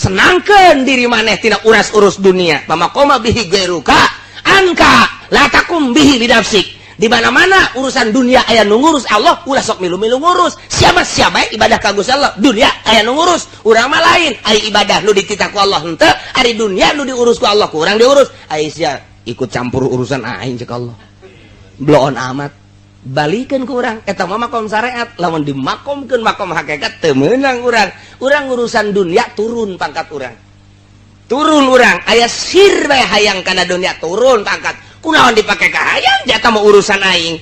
Senangkeun diri maneh tina uras-urus dunia. Pamaqoma bihi ghairuka anka la takum bihi lidafsik. Di mana-mana urusan dunia aya nu ngurus Allah, ulah sok milu-milu ngurus. Siapa-siapa ibadah ka Gusti Allah, dunia aya nu ngurus. Urang mah lain, ari ibadah nu dititah ku Allah henteu, ari dunia nu diurus ku Allah kurang diurus. Ai sia ikut campur urusan aing cek Allah. Bloon amat. Balikeun ku urang eta mah makom syariat, lamun dimakomkeun makom hakikat teu meunang urang. Urang urusan dunia turun pangkat urang. Turun urang aya sir bae hayang kana dunia turun pangkat. Kunaon dipake ka hayang jata mau urusan aing.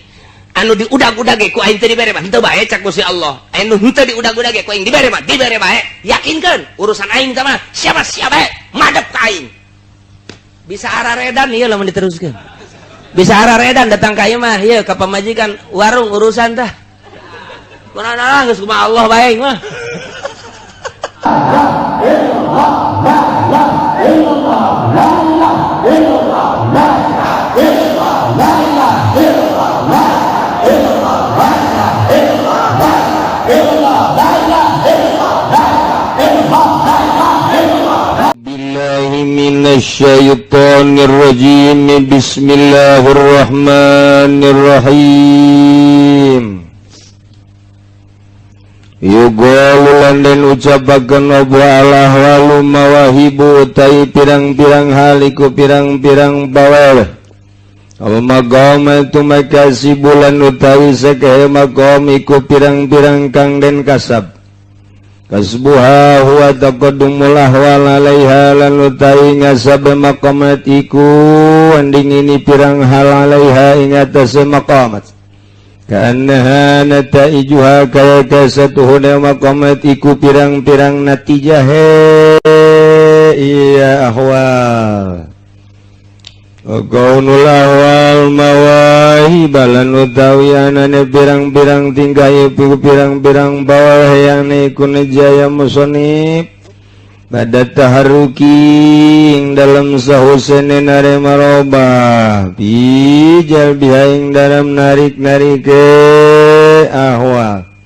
Anu diudag-udag ge ku aing teu dibere mah henteu bae cak Gusti Allah. Anu henteu diudag-udag ge ku aing dibere mah dibere bae. Yakinkeun urusan aing teh mah siapa-siapa bae madep ka aing. Bisa araredan ieu lamun diteruskeun. Bisa araredan datang ka ieu mah ieu ka pamajikan warung urusan tah. Kunaon geus kumaha Allah bae mah. Billahi minasyaitonir rajim. Bismillahirrahmanirrahim. Yuqalu lan den ucapakeun apa al ahwalu mawahibu utai pirang-pirang hal iku pirang-pirang bawel. Apa maqamatu makasibu lan utawi sakehe maqam iku pirang-pirang kang den kasab. Kasbuha huwa taqaddumul ahwal alaiha lan utawi ngasab maqamat iku anding ini pirang hal alaiha ing atase maqamat. Kaannaha nataijuha kaya kasatuhuna maqamat iku pirang-pirang natijah iya ahwal. Wa kaunul ahwal mawahiba lan utawi anane pirang-pirang tingkah iku pirang-pirang bawah yang iku nejaya musonib pada taharuki ing dalam sahusene nare marobah bijal biha ing dalam narik-narike ahwal.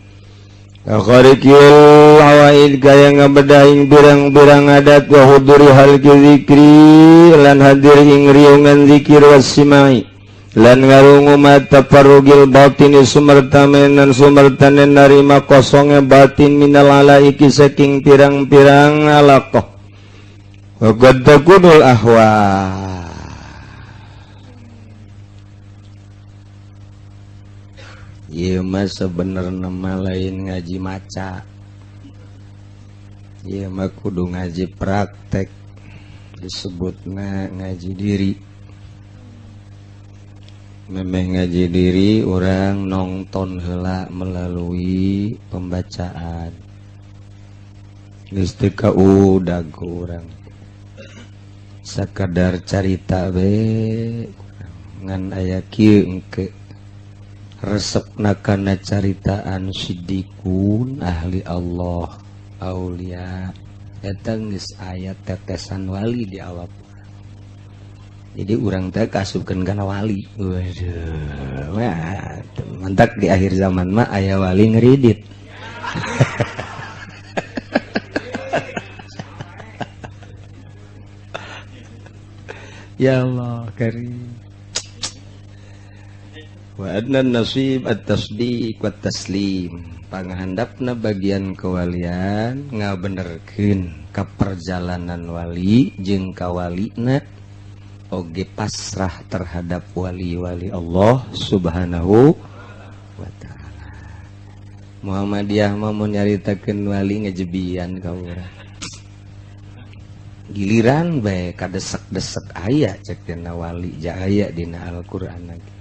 Akharikil awaid kaya ngabedah ing pirang-pirang adat wa huduri halqi zikri lan hadir ing riungan zikir wasimai lan ngarungu mata parugil batin sumertamenan sumertanen narima kosongnya batin minal alaiki saking pirang-pirang alaqah wa qad takunul ahwa. Ieu mah sebenarnya mah lain ngaji maca. Ieu mah kudu ngaji praktek, disebutna ngaji diri. Memeh ngaji diri orang nonton heula melalui pembacaan. Geus teu kaudag ku urang. Sakadar carita we ngan aya kieu engke. Resepna kana caritaan siddiqun ahli Allah aulia eta geus aya tetesan wali di awak. Jadi urang teh kasupkeun kana wali. Waduh, wah, mantak di akhir zaman mah aya wali ngeridit. Ya Allah karim. Wa adna nasib at-tasdiq wa taslim. Panghandapna bagian kewalian ngabenerkeun ka perjalanan wali jeung kawalina oge pasrah terhadap wali-wali Allah Subhanahu wa taala. Muhammadiyah mah mun nyaritakeun wali ngejebian ka urang. Giliran bae kadesek-desek aya cek dina wali jaya dina Al-Qur'an lagi.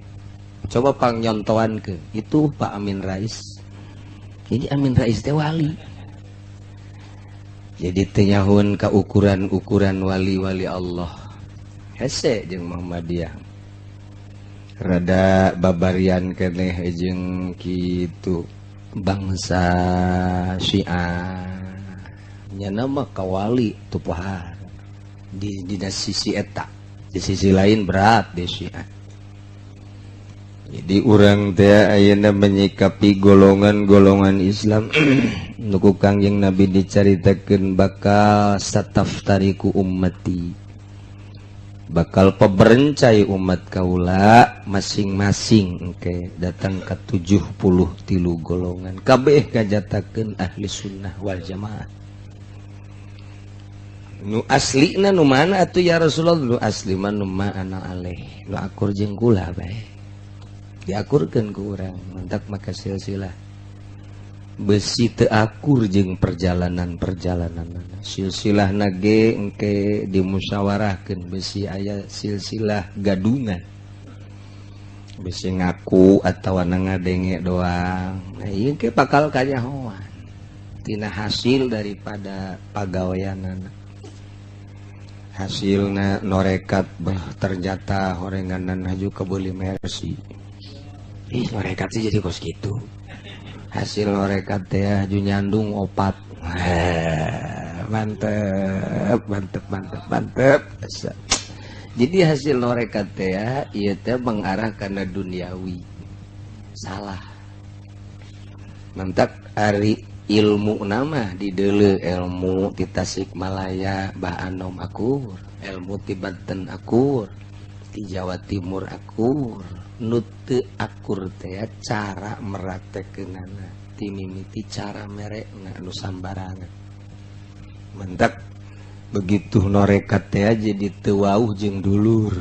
Coba pang nyontoan ke itu Pak Amin Rais. Jadi Amin Rais teh wali. Jadi teu nyahun ka ukuran-ukuran wali-wali Allah. Hese jeung Muhammadiyah. Rada babarian keneh jeung kitu bangsa Syiah. Nyana mah ka wali tupohar. Di sisi eta, di sisi lain berat di Syiah. Jadi urang teh ayeuna menyikapi golongan-golongan Islam nu ku Kangjeng Nabi dicaritakeun bakal sataftariku ummati, bakal peberencai umat kaula masing-masing engke datang ke 73 golongan, kabeh kajatakeun ahli sunnah wal jamaah. Nu aslina nu mana atuh, ya Rasulullah? Nu asli mah nu ma ana alaih, nu akur jeung kula bae, diakurkeun ku urang. Mantak maka silsilah besi teu akur jeung perjalanan-perjalanan silsilah nage engke dimusyawarahkeun, besi aya silsilah gadungan, besi ngaku atau ngadenge doang. Nah, ieu ke bakal kanyahoan tina hasil daripada pagaweanana. Hasilna norekat, bah, ternyata horenganan haju kebeli Mercy. Ih, norekat sih jadi kos gitu. Hasil norekat teh haju nyandung opat. Mantep, mantep, mantep, mantep. Jadi hasil norekat teh ieu teh mengarah karena duniawi, salah. Mantap, ari ilmu nama di dele, ilmu di Tasikmalaya Bah Anom akur, ilmu di Banten akur, di Jawa Timur akur. Nu teu akur teh cara meraktekeunana, timimiti cara merekna nu sambarangan. Mentak begitu norekat teh jadi teu wauh jeung dulur,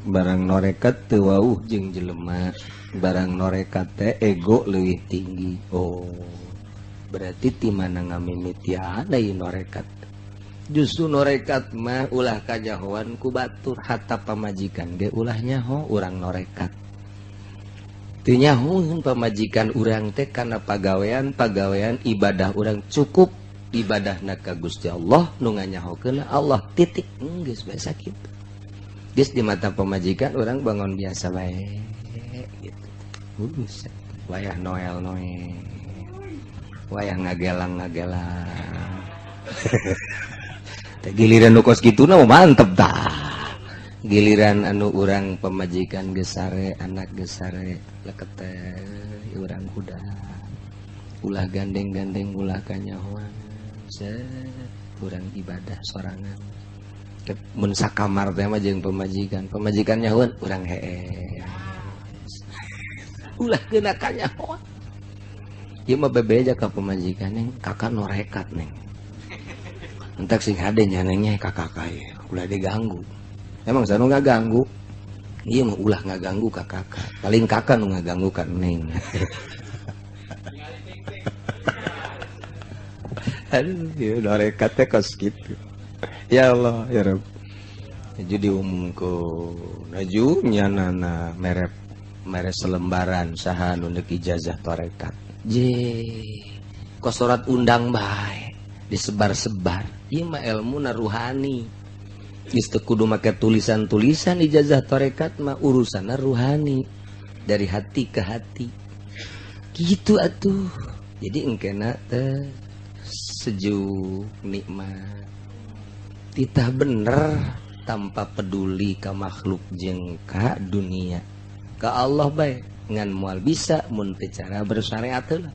barang norekat teu wauh jeung jelema, barang norekat teh ego leuwih tinggi. Oh, berarti ti mana ngamimitian ieu norekat? Justru norekat mah ulah kajahoan ku batur, hatta pamajikan ge ulah nyaho urang norekat. Teu nyahoeun pamajikan urang teh kana pagawean pagawean ibadah urang. Cukup ibadahna ka Gusti Allah, nu nganyahokeun Allah, titik. Geus bae sakitu. Geus di mata pamajikan urang bangun biasa bae gitu. Buset, wayah Noel Noel, wayah ngagelang ngagelang. Teh giliran nu kos kitu na mantep tah. Giliran anu urang pamajikan geus sare, anak geus sare, leket teh urang udah ulah gandeng-gandeng, ulah kanyahoan. Set, urang ibadah sorangan. Mun sakamar teh mah jeung pamajikan, pamajikan nyahoan urang heeh, ulah kena kanyahoan. Ieu mah bebeja ka pamajikan, "Neng, kakak norekat, Neng." Entak sing hade nya, Nengnya, kakak kaya ulah diganggu. Emang saya nggak ganggu? Iya mah ulah nggak ganggu ka kakak, paling kakak nu ngaganggu ka Neng. Aduh, ya norekat teh kos gitu. Ya Allah, ya Rabb. Jadi diumumkeun aju nyanana mere mere selembaran, saha nu neuk ijazah tarekat. Je kosorat undang bae disebar-sebar. Ieu mah ilmu na ruhani, geus teu kudu make tulisan-tulisan. Ijazah tarekat mah urusanna ruhani, dari hati ke hati gitu atuh. Jadi engkena teh sejuk, nikmat, titah bener, tanpa peduli ka makhluk jeung ka dunia, ka Allah bae. Ngan moal bisa mun teu cara bersyariat heula,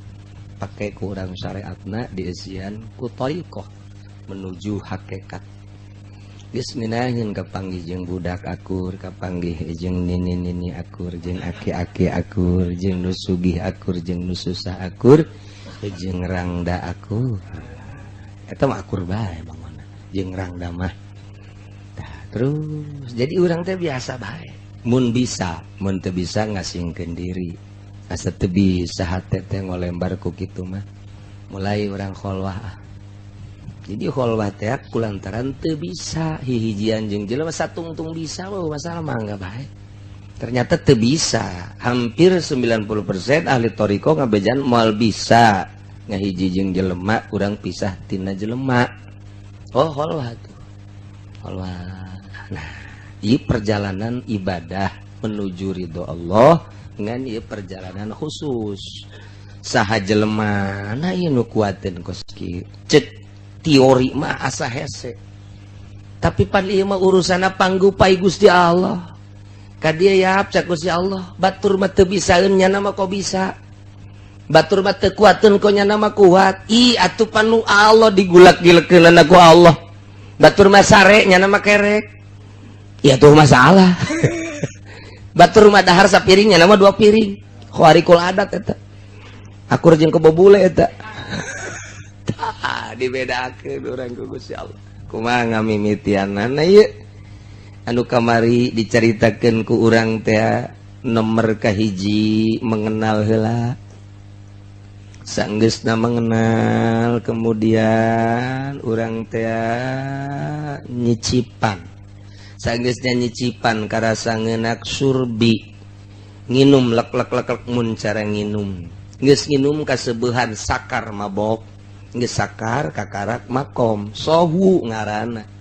pake kurang syariatna dieusian ku thariqah menuju hakikat. Geus minaheun kapanggih jeung budak akur, kapanggih jeung nini-nini akur, jeung aki-aki akur, jeung nu sugih akur, jeung nu susah akur, jeung rangda akur. Eta mah akur bae bangunna jeung rangda mah. Tah, terus jadi urang teh biasa bae mun bisa, mun teu bisa ngasingkeun diri. Asa teu bisa hate teh ngolembar ku kitu mah, mulai urang kholwah. Jadi kholwah teh kulantaran teu bisa hihijian jeung jelema satungtung bisa. Oh, masalah mah bae. Ternyata teu bisa. Hampir 90% ahli thoriqoh ngabejan moal bisa ngahiji jeung jelema, urang pisah tina jelema. Oh, kholwah tuh, kholwah. Nah, ieu perjalanan ibadah menuju ridho Allah, ngan ieu perjalanan khusus saha jelema. Nah, ieu nu kuateun kos kieu, cek teori mah asa hese, tapi pan ieu mah urusanna panggupai Gusti Allah. Ka dieu yap cak ku si Allah, batur mah teu bisaeun, nyana mah kok bisa. Batur mah teu kuateun, kok nyana mah kuat. Ih, atuh panu Allah digulak-gilekeunana ku Allah. Batur mah sare, nyana mah kerek. Ya tuh masalah. Batur mah dahar sapiring, nyana mah dua piring. Khawarikul adat eta. Akur jeung kebo bule eta. Tah dibedakeun urang ku Gusti Allah. Kumaha ngamimitianana ieu? Anu kamari diceritakeun ku urang teh nomor kahiji mengenal heula. Sanggeusna mengenal, kemudian urang teh nyicipan. Sanggeusna nyicipan karasa ngeunak surbi. Nginum lek lek lek lek mun cara nginum. Geus nginum kaseubehan sakar mabok. Geus sakar kakarak makom. Sohu ngaranna.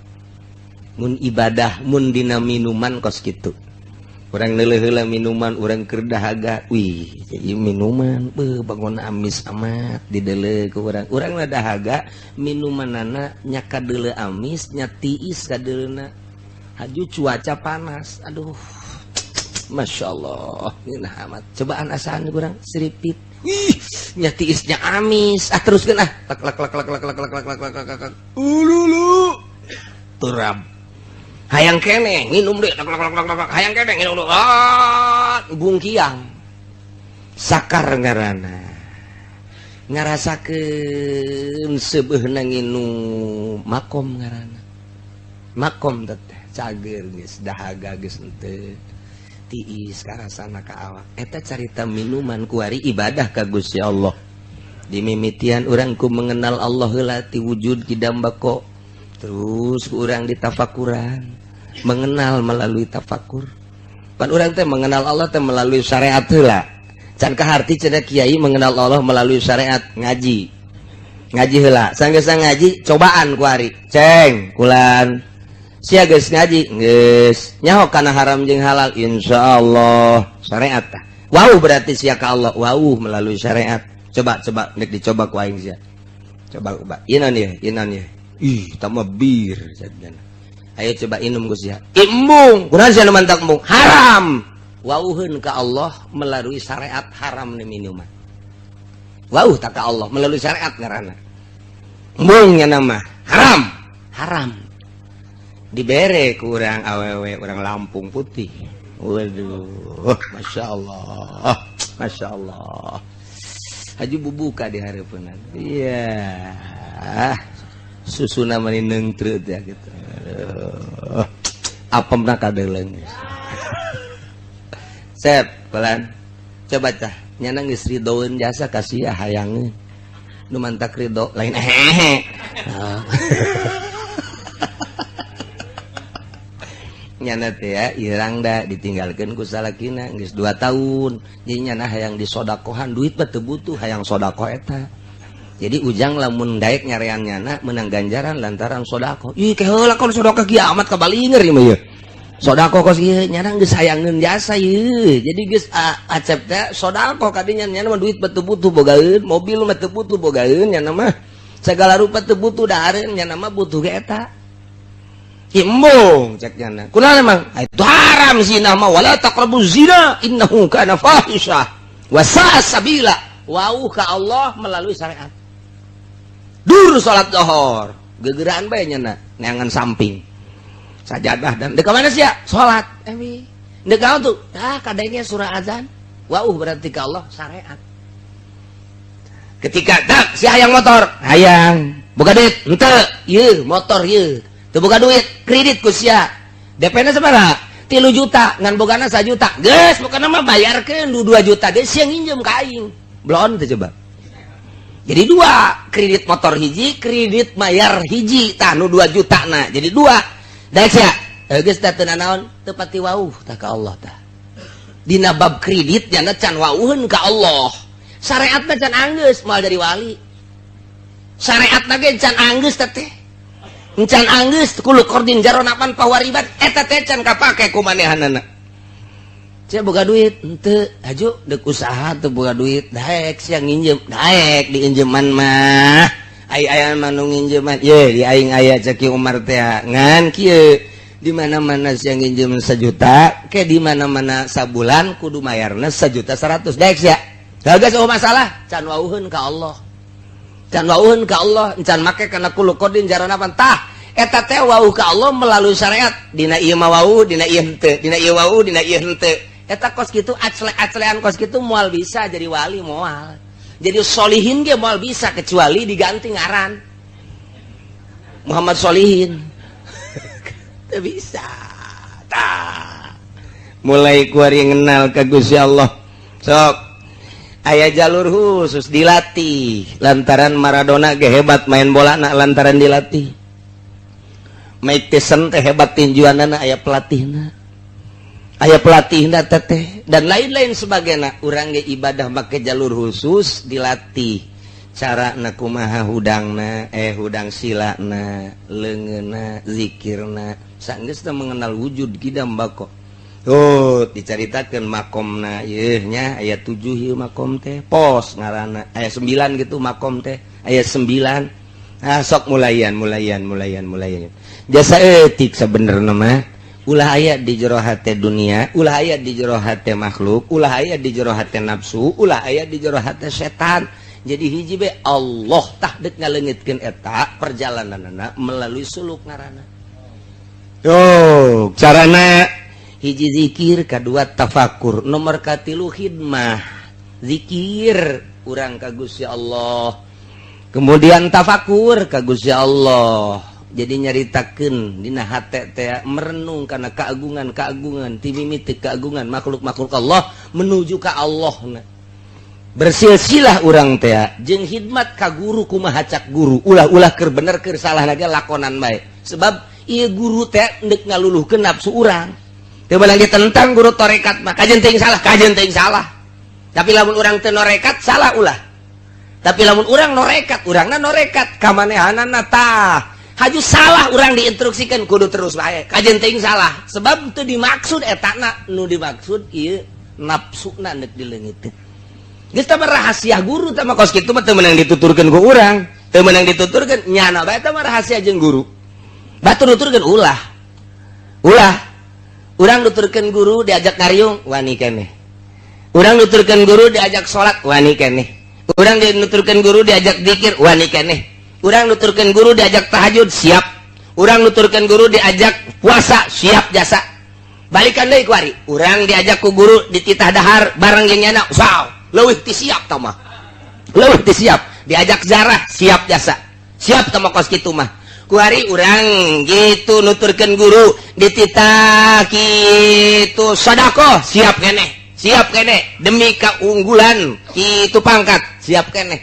Mun ibadah mun dina minuman kos kitu. Urang neuleuh heula minuman, urang keur dahaga. Wih, ieu minuman beuh bangun amis amat dideuleu ku urang. Urang na dahaga minumanana nya kadeuleu amis, nya tiis kadeuleuna. Haju cuaca panas. Aduh. Masya Allah, ngeunah amat. Cobaan asaan kurang seripit. Ih, nya tiisnya amis. Ah, teruskeun ah. Lek lek lek lek lek lek lek lek lek lek lek. Ululu. Turab. Hayang keneh nginum deh. Lek lek lek lek lek. Hayang keneh nginum deh. Ah, bungkiang. Sakar ngaranna. Ngarasakeun seubeuhna nginum makom ngaranna. Makom teh cager geus dahaga geus henteu. Tiis karasana ka awak. Eta carita minuman kuari ibadah ka Gusti Allah. Dimimitian urang ku mengenal Allah heula ti wujud kidam bako. Terus ku urang ditafakuran, mengenal melalui tafakur. Pan urang teh mengenal Allah teh melalui syariat heula. Can kaharti cenah kiai mengenal Allah melalui syariat ngaji. Ngaji heula. Sanggeus ngaji cobaan kuari. Ceng, kulan. Sia geus ngaji, geus nyaho kana haram jeung halal, insyaallah syariat tah. Wau berarti sia ka Allah, wau melalui syariat. Coba coba nek dicoba ku aing sia. Coba coba. Ieu naon ieu? Ieu naon ieu? Ih, tah mah bir cenah. Ayo coba inum ku sia. Embung, kunaon sia nu mantak embung? Haram. Wauheun ka Allah melalui syariat haram ni minuman. Wau tak ka Allah melalui syariat ngaranna. Embung nya nama haram. Haram. Dibere ku urang awewe urang Lampung putih. Waduh, masya Allah, masya Allah. Haji bubuka di hareupeunna. Iya, susuna mani neungtreut ya gitu. Aduh, apemna kadeuleung. Sep, pelan. Coba tah, nyana geus ridoeun jasa ka sia hayangeun. Nu mantak ridho lain ehehe. Oh. Nyana teh ya irang da ditinggalkeun ku salakina geus 2 tahun. Jadi nyana hayang disodakohan, duit mah teu butuh, hayang sodakoh eta. Jadi ujang lamun daek nyarean nyana menang ganjaran lantaran sodakoh. Ih, ke heula kon sodakoh kiamat kabalinger ieu mah ieu. Sodakoh kos ieu nyana geus hayangeun jasa ieu. Jadi geus acep teh sodakoh kadinya nyana mah duit mah teu butuh bogaeun, mobil mah teu butuh bogaeun nyana mah. Segala rupa teu butuh dahareun nyana mah butuh ge eta. Embung cek nyana. Kunaon emang? Itu haram zina mah, wala taqrabu zina innahu kana fahisyah wa sa'a sabila. Wau ka Allah melalui syariat. Dur salat zuhur, gegeraan bae nyana neangan samping. Sajadah dan deuk mana sia? Salat. Emi. Deuk naon tuh? Ah, kadenge surah azan. Wau berarti ka Allah syariat. Ketika tak si hayang motor, hayang. Boga duit, henteu. Ieu motor ieu. Teu boga duit, kredit ku sia. DP-na sabaraha? 3 juta, ngan bogana 1 juta. Geus, pokona mah bayarkeun 2 juta geus sia nginjem ka aing. Belon teh coba. Jadi dua, kredit motor hiji, kredit mayar hiji, tah nu 2 juta na. Jadi dua. Daek sia. Geus teh teu nanaon, teu pati wauh tah ka Allah tah. Dina bab kredit nyana can wauheun ka Allah. Syariatna can anggeus moal jadi wali. Syariatna ge can anggeus teh teh. Can anggeus kullu qardin jarra naf'an fahuwa riban eta teh can kapake ku manehanana. Sia boga duit henteu, haju deuk usaha teu boga duit, daek sia nginjem, daek diinjeman mah. Ai aya mah nu nginjeman, ye di aing aya cek Ki Umar teh ngan kieu. Di mana-mana yang nginjem 1 juta ke di mana-mana sabulan kudu mayarna 1 juta 100 dek ya. Gak oh masalah, can wauheun ka Allah, can wauheun ka Allah, can make kana kullu qardin jarra naf'an. Tah, eta teh wau ka Allah melalui syariat. Dina ieu mah wau, dina ieu henteu, dina ieu wau, dina ieu henteu. Eta kos kitu acle-aclean kos kitu moal bisa jadi wali, moal jadi solihin ge moal bisa, kecuali diganti ngaran Muhammad Solihin. Teu bisa. Tah, mulai kuari ngenal ka Gusti Allah, sok aya jalur khusus dilatih. Lantaran Maradona ge hebat main bola nak lantaran dilatih. Mike Tyson teh hebat tinjuanana aya pelatihna, aya pelatihna teteh, dan lain-lain sebagainya. Urang ge ibadah make jalur khusus, dilatih cara na kumaha, hudangna hudang silana, leungeunna, zikirna. Sanggeus teh mengenal wujud kidam bako. Oh, dicaritakeun makomna yeuh nya, aya 7 ieu makom teh, pos ngaranna aya 9 gitu, makom teh aya 9. Nah, sok mulayan mulayan mulayan mulayan jasa etik. Sebenerna mah ulah aya di jero hate dunia, ulah aya di jero hate makhluk, ulah aya di jero hate nafsu, ulah aya di jero hate setan. Jadi hiji be, Allah. Tah, dek ngaleungitkeun eta perjalananna melalui suluk ngaranna. Yo, carana hiji zikir, kedua tafakur, nomor katilu khidmah. Zikir urang ka Gusti Allah, kemudian tafakur ka Gusti Allah, jadi nyaritakeun dina hate teh, merenung karena keagungan-keagungan ti mimiti keagungan makhluk-makhluk Allah menuju ka Allah. Nah, bersilsilah urang teh jeung khidmat ka guru. Kumaha cak guru, ulah-ulah keur bener keur salah lagi lakonan bae, sebab ieu guru teh ndek ngaluluhkeun nafsu urang. Teu meunang ditentang guru torekat mah, kajen teuing salah, kajen teuing salah. Tapi lamun urang teu norekat, salah ulah. Tapi lamun urang norekat, urangna norekat kamanehanana, tah haju salah urang diinstruksikan kudu terus bae, kajen teuing salah, sebab teu dimaksud etana. Nu dimaksud ieu nafsuna ndek dileungiteun. Geus tah rahasia guru tah mah kos kitu mah teu meunang dituturkeun ku urang, teu meunang dituturkeun nyana bae. Tah mah rahasia jeung guru. Batur nuturkeun ulah, ulah. Urang nuturkeun guru diajak ngariung wani keneh, urang nuturkeun guru diajak salat wani keneh, urang nuturkeun guru diajak zikir wani keneh, urang nuturkeun guru diajak tahajud siap, urang nuturkeun guru diajak puasa siap jasa. Balikan deui kuari, urang diajak ku guru dititah dahar bareng jeung nyana, saw leuwih ti siap tah mah, leuwih ti siap. Diajak zarah siap jasa, siap tah mah kos kitu mah. Kuari urang gitu nuturkeun guru dititah kitu sodakoh siap keneh, siap keneh, demi keunggulan kitu pangkat siap keneh.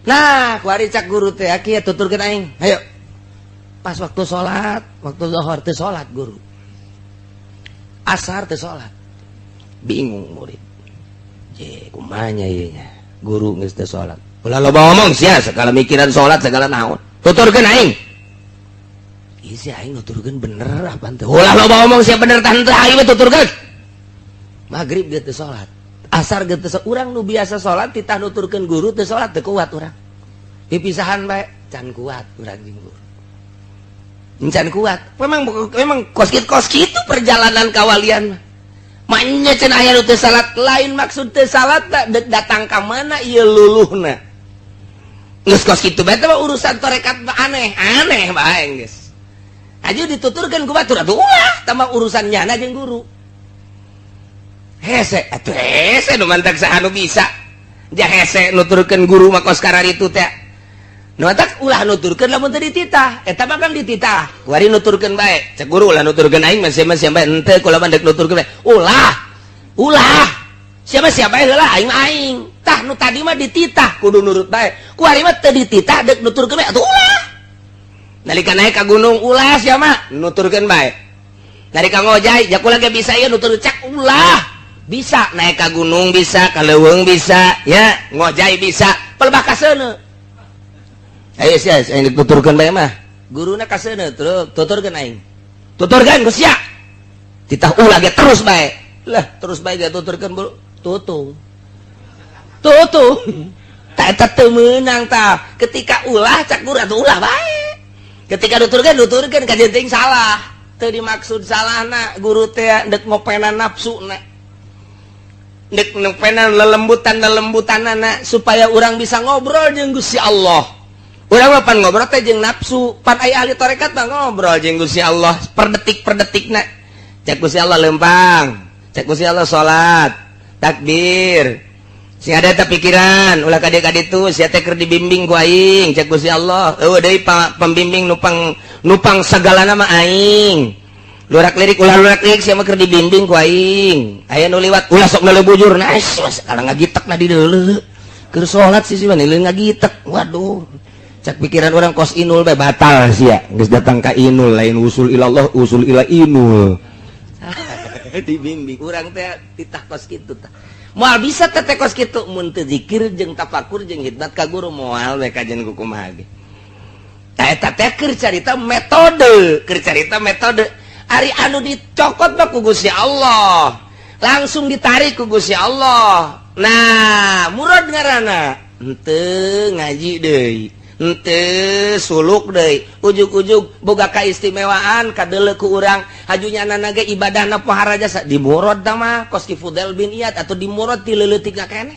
Nah, kuari cak guru teh, kieu, tuturkeun aing, ayo. Pas waktu sholat, waktu zuhur teh sholat guru, asar teh sholat. Bingung murid je, kumanya ieu nya, guru geus teu sholat. Ulah loba ngomong sia, segala mikiran sholat segala naon, tuturkeun aing. Ieu si aing nuturkeun bener apa teu? Ulah loba ngomong sia, bener tah henteu aing mah tuturkeun. Maghrib ge teu salat, asar ge teu. Urang nu biasa salat titah nuturkeun guru teu salat, teu kuat urang. Pipisahan bae can kuat urang jeung guru, can kuat. Memang memang kos kitu, kos kitu perjalanan kawalian. Maknya cenah aya nu teu salat, lain maksud teu salat dek datang ka mana ieu luluhna. Geus kos kitu bae teh urusan tarekat mah, aneh aneh bae. Geus aja dituturkeun ku batur atuh ulah, tambah urusan nyana jeung guru. Hese atuh, hese nu mantak saha nu bisa ja hese nuturkeun guru mah kos kararitu teh. Nu mantak ulah nuturkeun lamun teu dititah. Eta mah kan dititah. Kuari nuturkeun bae, cek guru ulah nuturkeun aing mah, siapa siapa henteu, kula mah dek nuturkeun bae. Ulah, ulah, siapa siapa heula, aing mah aing. Tah, nu tadi mah dititah kudu nurut bae, kuari mah teu dititah dek nuturkeun bae atuh ulah. Nalika naik ka gunung, ulah sia mah, nuturkeun bae. Nalika ngojay, ja kula ge bisa ieu nutur, cak ulah. Bisa naik ka gunung, bisa ka leuweung, bisa ya ngojay, bisa pelebah kaseuneu. Ayo sia, aing dituturkeun bae mah guruna kaseuneu, terus tuturkeun aing, tuturkeun ku sia. Titah ulah ge terus bae lah, terus bae ge tuturkeun buru tutung tutung. Tak, eta teu meunang. Tah, ketika ulah cak guru atuh ulah bae, ketika nuturkeun, nuturkeun kajen teuing salah. Teu dimaksud salahna guru teh, dek ngopenan nafsu na, dek ngopenan lelembutan lelembutan supaya orang bisa ngobrol jeung Gusti Allah. Urang mah pan ngobrol teh jeung nafsu. Pan aya ahli tarekat mah ngobrol jeung Gusti Allah per detik per detikna. Cek Gusti Allah lempang, cek Gusti Allah salat, takbir, sing ada tak pikiran ulah kade kaditu, sia teh keur dibimbing ku aing. Cek Gusti Allah, eueuh deui pembimbing nupang nupang sagalana mah aing. Lurak lirik ulah lurak lirik, sia mah keur dibimbing ku aing. Aya nu liwat ulah sok neuleuh bujur. Nah, sekarang ngagitek na di deuleu keur salat sih sih ngagitek. Waduh, cek pikiran orang kos inul bae, batal sia, geus datang ka inul, lain usul ilallah, usul ila inul. Dibimbing urang teh titah kos kitu tah. Moal bisa teh kos kitu mun teu zikir jeung tafakur jeung khidmat ka guru, moal we kajian ku kumaha ge. Tah, eta teh keur carita metode, keur carita metode. Ari anu dicokot mah ku Gusti Allah, langsung ditarik ku Gusti Allah. Nah, murad ngaranna henteu ngaji deui, henteu suluk deui, ujug-ujug boga kaistimewaan, kadeuleu ku urang hajunya ge ibadahna pohara jasa. Di murad mah kos ki Fudail bin Iyad atau di murad ti leuletik keneh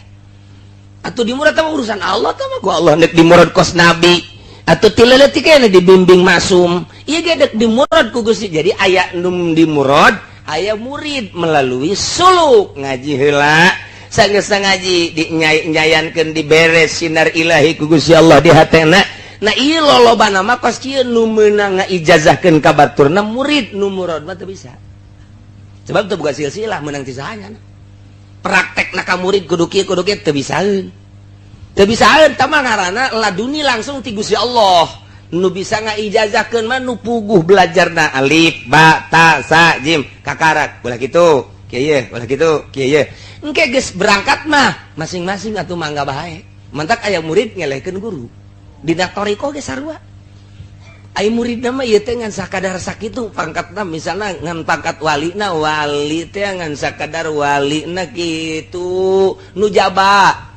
atau di murad mah urusan Allah tah mah. Ku Allah nek di murad kos nabi atau ti leuletik keneh dibimbing masum, ieu ge dek di murad ku Gusti. Jadi aya nu di murad, aya murid melalui suluk, ngaji heula. Sanggeus ngaji, dinyayankeun, diberes sinar ilahi ku Gusti Allah di hatena. Nah, ieu lolobana mah kos kieu nu meunang ngaijazahkeun ka baturna murid. Nu murad mah teu bisa, sebab teu boga silsilah meunang ti sahanya. Praktekna ka murid kudu kieu, kudu kieu, teu bisaeun, teu bisaeun. Tah mah ngaranna laduni, langsung ti Gusti Allah. Nu bisa ngaijazahkeun mah nu puguh belajarna alif ba ta sa jim kakarak, ulah kitu kieu, ulah kitu kieu. Engke geus berangkat mah masing-masing atuh mangga bae. Mantak aya murid ngelehkeun guru dina thoriqoh ge sarua. Aya murid mah ieu teh ngan sakadar sakitu pangkatna, misalna ngan pangkat walina, wali teh ngan sakadar walina kitu nujaba.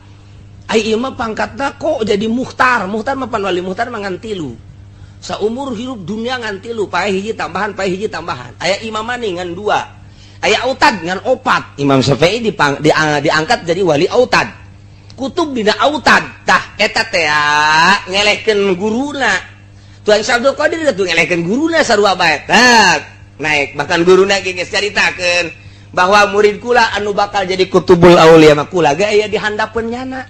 Ai ieu mah pangkatna kok jadi muhtar. Muhtar mah pan wali muhtar mah ngan tilu saumur hirup dunia, ngan tilu, pae hiji tambahan, pae hiji tambahan. Aya imamani ngan dua, aya autad ngan opat. Imam Syafi'i diangkat jadi wali autad, kutub dina autad. Tah, eta teh ngelehkeun guruna. Tuan Syekh Abdul Qadir tuh ngelehkeun guruna sarua bae. Tah, naik bahkan guruna ge geus caritakeun bahwa murid kula anu bakal jadi kutubul aulia mah kula ge aya di handapeun nyana.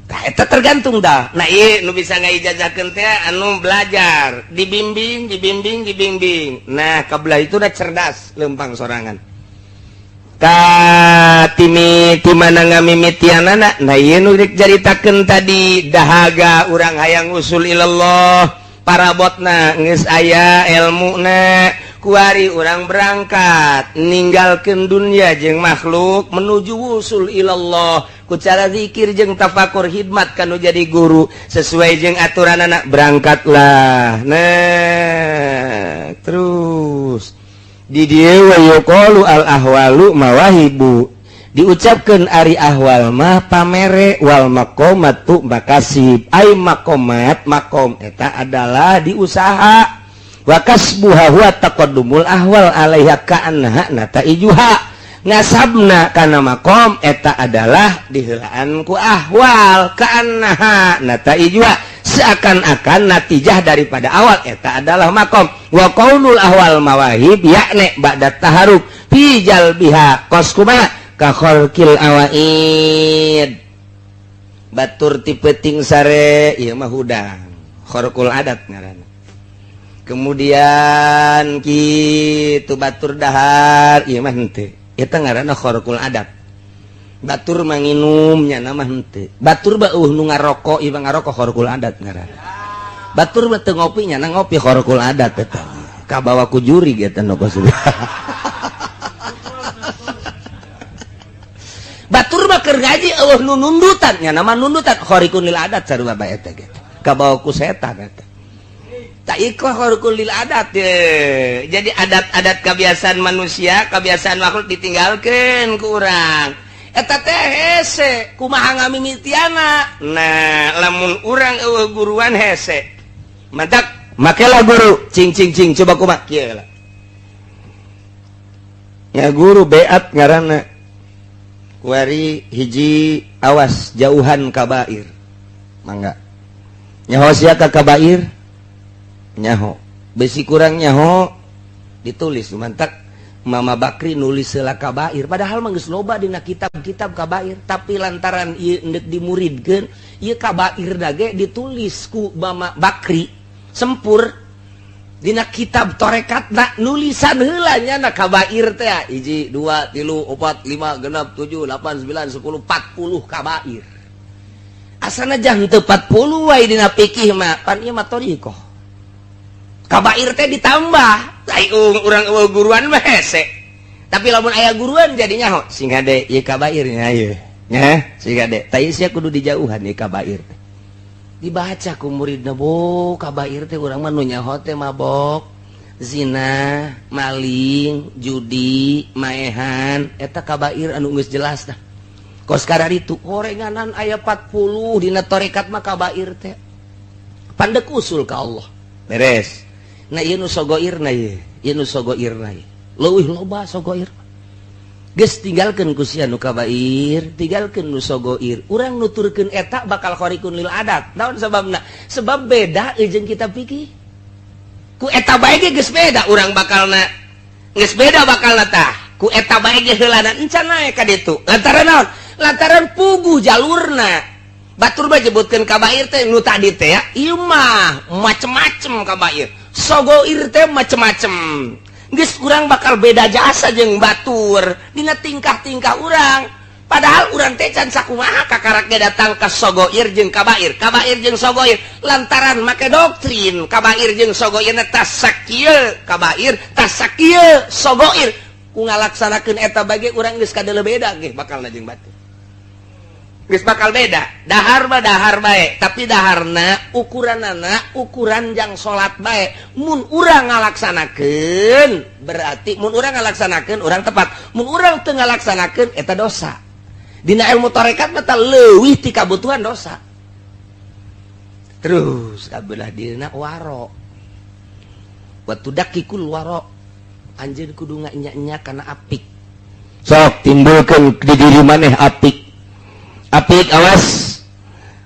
Tah, eta tergantung dah. Nah, ieu nu bisa ngaijazahkeun teh anu belajar, dibimbing, dibimbing, dibimbing. Nah, kabelah itu udah cerdas, lempang sorangan. Ka timi ti mana ngamimitianana? Nah, ieu nu rek caritakeun tadi, dahaga urang hayang usul ilallah, parabotna geus aya ilmuna, kuari urang berangkat ninggalkeun dunia jeung makhluk menuju wusul ilallah ku cara zikir jeung tafakur, khidmat kanu jadi guru sesuai jeung aturan anak, berangkatlah. Nah, terus di dieu wa yuqalu al ahwalu mawahibu, diucapkan ari ahwal mah pamere, wal maqamatu makasib. Ai maqamat, makom eta adalah diusaha. Wa kasbuha huwa taqaddumul ahwal alaiha ka'annaha nataijuha. Ngasabna kana makom eta adalah diheulaan ku ahwal, ka'annaha nataijuha, seakan-akan natijah daripada awal eta adalah makom. Wa qaulul ahwal mawahib yakni ba'da taharuk fi jalbiha, kos kumaha? Ka kharqil awaid, batur ti peuting sare, ieu mah hudang, kharqul adat ngaranna. Kemudian kitu batur dahar, ieu mah henteu, eta ngaranna kharqul adat. Batur manginum, nya mah henteu. Batur mah eueuh nu ngarokok, ieu mah ngarokok, kharqul adat ngaranna. Batur mah teu ngopi, nya ngopi, kharqul adat eta, kabawa ku jurig eta nu kos. Batur mah keur ngaji eueuh nu nundutan, nya nama nundutan, khariqun lil adat sarua bae eta ge, kabawa ku setan eta. Tak ikhwah, khariqun lil adat ye. Jadi adat-adat kebiasaan manusia, kebiasaan makhluk ditinggalkan ku urang. Eta teh hese kumaha ngamimitiana. Nah, lamun urang eueuh guruan hese, mantak. Makelah guru, cing cing cing, coba kumaha kieu lah. Ya guru beat ngaranna. Kuari hiji, awas jauhan kabair. Mangga. Nyaho sia ka kabair? Nyaho. Besi kurang nyaho ditulis mantak Mama Bakri nulis heula kabair, padahal mah geus loba dina kitab-kitab kabair, tapi lantaran ieu endek dimuridkeun ieu kabair dage ditulis ku Mama Bakri sempur dina kitab torekat na nulisan heula nya na kabair teh hiji, dua, tilu, opat, lima, genap, tujuh, delapan, sembilan, 10, 40 kabair. Asana jang teu 40 wae dina fikih mah, pan ieu mah thoriqoh, kabair teh ditambah. Ai urang euweuh guruan mah hese, tapi lamun aya guruan jadinya ho sing hade ieu kabairnya ieu nya, sing hade tah sia kudu dijauhan ieu kabair teh. Dibaca ku muridna, bo kabair teh urang mah nu nyaho teh mabok, zina, maling, judi, maehan, eta kabair anu geus jelas dah. Kos itu horenganan aya 40 dina torekat mah kabair teh pandek usul ka Allah beres. Nah, ieu nu sogoirna, ieu ieu nu sogoirna, ieu leuwih loba sogoir. Geus tinggalkeun ku sia nu kabair, tinggalkeun nu sogoir. Urang nuturkeun eta bakal khariqun lil adat. Naon sababna? Sebab beda jeung kita pikir ku eta bae ge geus beda urang bakalna, geus beda bakalna tah ku eta bae ge heulana encan naek ka ditu. Lantaran naon? Lantaran puguh jalurna. Batur mah nyebutkeun kabair teh nu tadi teh ya, ieu mah macem-macem kabair, sogoir teh macem-macem. Geus urang bakal beda jasa jeung batur dina tingkah-tingkah urang, padahal urang teh can sakumaha kakaraknya datang ke sogoir jeung kabair, kabair jeung sogoir, lantaran make doktrin kabair jeung sogoir tas sakieu kabair, tas sakieu sogoir. Ku ngalaksanakeun eta bage urang geus kadele beda ge bakal jeung batur, geus bakal beda. Dahar mah dahar bae, tapi daharna ukuranana ukuran jang salat bae. Mun urang ngalaksanakeun berarti mun urang ngalaksanakeun urang tepat, mun urang teu ngalaksanakeun eta dosa. Dina ilmu tarekat mah leuwih ti kabutuhan dosa. Terus kabelah dina waro wa tudakikul waro, anjeun kudu nganya-nya kana apik. Sok timbulkeun di diri maneh apik apik. Awas,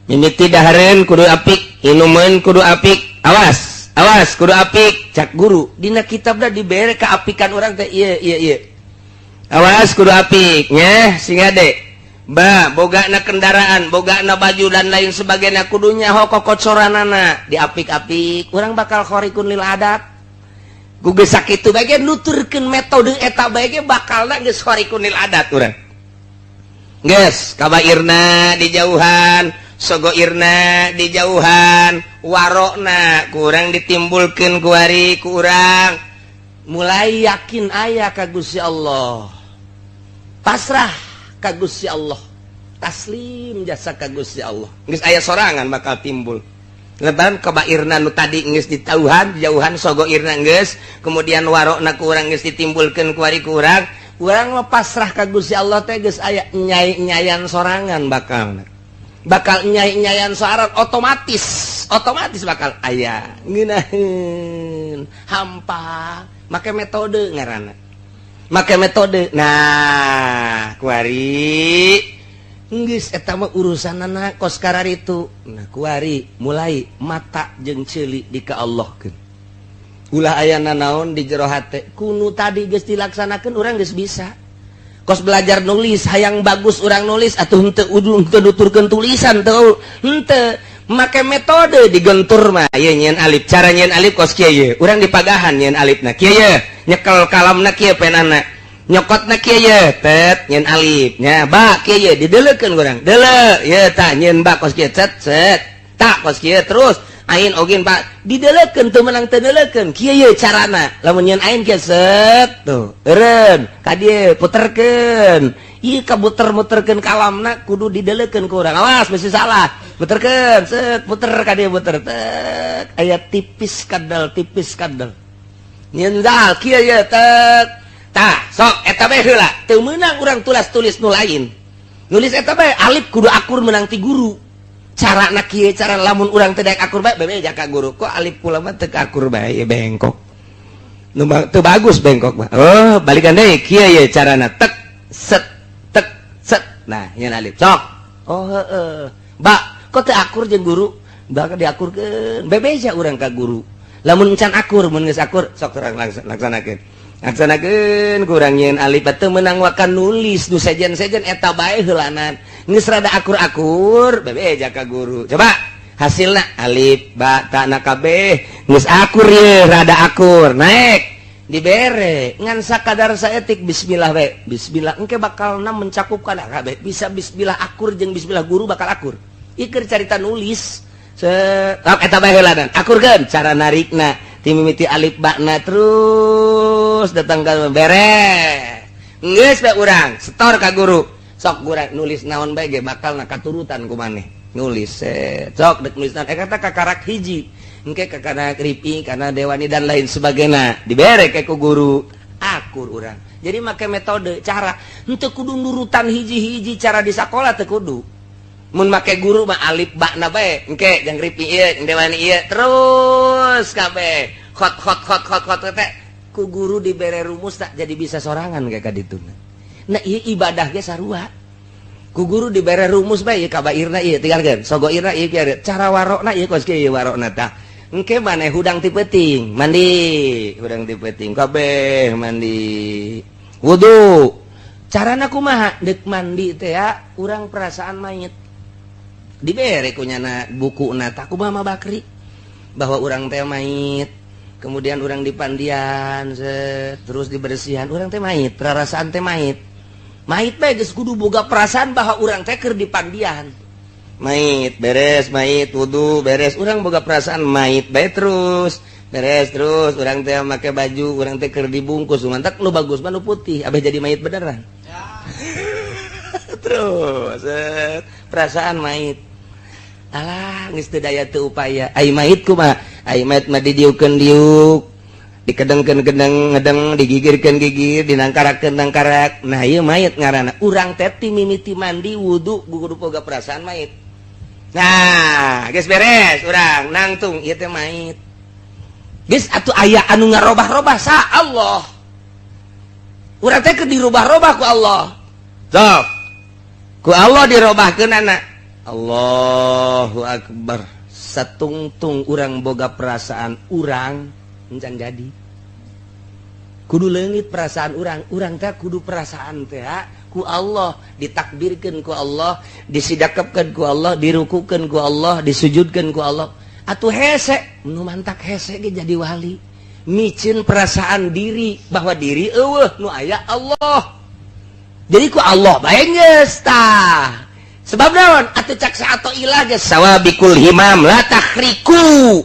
mimiti dahareun kudu apik, inumeun kudu apik, awas awas kudu apik. Cak guru dina kitabna dibere keapikan urang teh ieu ieu ieu, awas kudu apik nya. Sing hade ba boga na kendaraan, boga na baju dan lain sebagainya, kudunya kokocoranana diapik-apik. Urang bakal khariqun lil adat ku geus sakitu bae nuturkeun metode eta bae ge bakalna geus khariqun lil adat urang. Geus kabairna dijauhan, sogoirna dijauhan, warokna kurang ditimbulkeun kuari kurang mulai yakin aya ka Gusti Allah, pasrah ka Gusti Allah, taslim jasa ka Gusti Allah. Geus aya sorangan bakal timbul lantaran kabairna nu tadi geus ditauhan dijauhan, sogoirna geus, kemudian warokna kurang geus ditimbulkeun kuari kurang. Urang mah pasrah ka Gusti Allah teh geus aya nyai-nyayan sorangan, bakal bakal nyai-nyayan sorangan, otomatis otomatis bakal aya ngeunaheun hampa. Make metode ngaranna, make metode. Nah, kuari geus eta mah urusanana kos kararitu. Nah, kuari mulai mata jeung ceuli di ka Allahkeun, ulah aya nanaon di jero hate. Kunu tadi geus dilaksanakeun urang geus bisa. Kos belajar nulis, hayang bagus urang nulis atuh henteu udu henteu nuturkeun tulisan teu henteu make metode digentur mah ieu nyieun alif. Cara nyieun alif kos kieu ye, urang dipagahan nyieun alifna kieu ye, nyekel kalamna kieu, penana nyokotna kieu ye, tet nyieun alif nya. Ba kieu ye, dideleukeun urang deuleu ye, tah nyieun ba kos kieu, cet cet tak kos kieu. Terus ain ogin pak didelekeun, teu meunang teu neuleukeun kieu ye carana. Lamun nyieun ain kieu, set tuh eureun ka dieu, puterkeun ieu kabuter-muterkeun kalamna kudu didelekeun ku urang, awas mesti salah. Puterkeun, set, puter ka dieu, puter tek aya tipis kadal, tipis kadal. Nyieun zal kieu ye, tek tah sok eta bae heula. Teu meunang urang tulis-tulis nu lain, nulis eta bae alif kudu akur meunang ti guru. Cara na kieu, cara lamun urang teu daek akur bae, bebeja ka guru, "Kok alif kula mah teu akur bae, bengkok nu teu bagus, bengkok mah." "Oh, balikan deui, kieu ye carana, tek set tek set." Nah, nyeun alif sok. "Oh, heeh." Ba kok teu akur jeung guru, bakal diakurkeun. Bebeja urang ka guru lamun can akur. Mun geus akur, sok terang laksanakeun, laksanakeun. Kurang nyeun alif teu meunang, wakan nulis nu sejen-sejen eta bae heulanan. Geus rada akur-akur, bebeja ka guru, "Coba hasilna alif ba ta na kabeh geus akur ye, rada akur." Naik dibere ngan sakadar saetik, bismillah we, bismillah. Engke bakalna mencakup kana kabeh. Bisa bismillah akur jeung bismillah guru bakal akur. Iker carita nulis set eta bae heulanan, akurkeun cara narikna ti mimiti alif ba na terus datang ka beres. Geus bae urang setor ka guru. Sok guru nulis naon bae ge bakal na katurutan ku maneh nulis set. Sok dek nulis naon, eh kata kakarak hiji, engke kakana kripi karena dewani dan lain sebagainya, dibere ke ku guru, akur urang. Jadi make metode cara henteu kudu nurutan hiji-hiji cara di sekolah, teu kudu. Mun make guru mah alif ba na bae, engke jang ripi ieu, dewani ieu, terus kabeh khot khot khot khot khot teh ku guru dibere rumus, tak jadi bisa sorangan kayak kadituna. Nah, ieu ibadah ge sarua, ku guru dibere rumus bae, ieu kabairna ieu tinggalkeun, sogoirna ieu kieu, cara warokna ieu kos kieu warokna. Tah, engke maneh hudang ti peuting mandi, hudang ti peuting kabeh mandi wudu, carana kumaha dek mandi teh ya urang perasaan mayit. Dibere ku nyana buku na tak kumaha Bakri bahwa urang teh mayit, kemudian urang dipandian set, terus dibersihan, urang teh mayit, perasaan teh mayit, mayit bae geus kudu boga perasaan bahwa urang teh keur dipandian mayit. Beres mayit, wudu beres, urang boga perasaan mayit bae. Terus beres, terus urang teh make baju, urang teh keur dibungkus. Mantak nu bagus mah nu putih, abeh jadi mayit beneran ya. Terus set, perasaan mayit. Alah, geus teu daya teu upaya. Ai mayit kumaha? Ai mayit mah didiukeun diuk, dikedengkeun kedeng ngedeng, digigirkeun gigir, dinangkarakeun nangkarak. Nah, ieu mayit ngaranna. Urang teh ti mimiti mandi wudu kudu boga perasaan mayit. Nah, geus beres urang nangtung, ieu teh mayit geus atuh. Aya anu ngarobah-robah sa Allah, urang teh keur dirubah-robah ku Allah. Sok ku Allah dirobahkeun anak. Allahu Akbar. Satungtung urang boga perasaan urang encan jadi kudu leungit perasaan urang. Urang teh kudu perasaan teh ku Allah ditakbirkeun, ku Allah disidakepkeun, ku Allah dirukukeun, ku Allah disujudkeun ku Allah. Atuh hese nu mantak hese ge jadi wali, micin perasaan diri bahwa diri eueuh, nu aya Allah. Jadi ku Allah bae geus tah. Sebab naon atuh cak atau ilah geus sawabikul himam la takhriku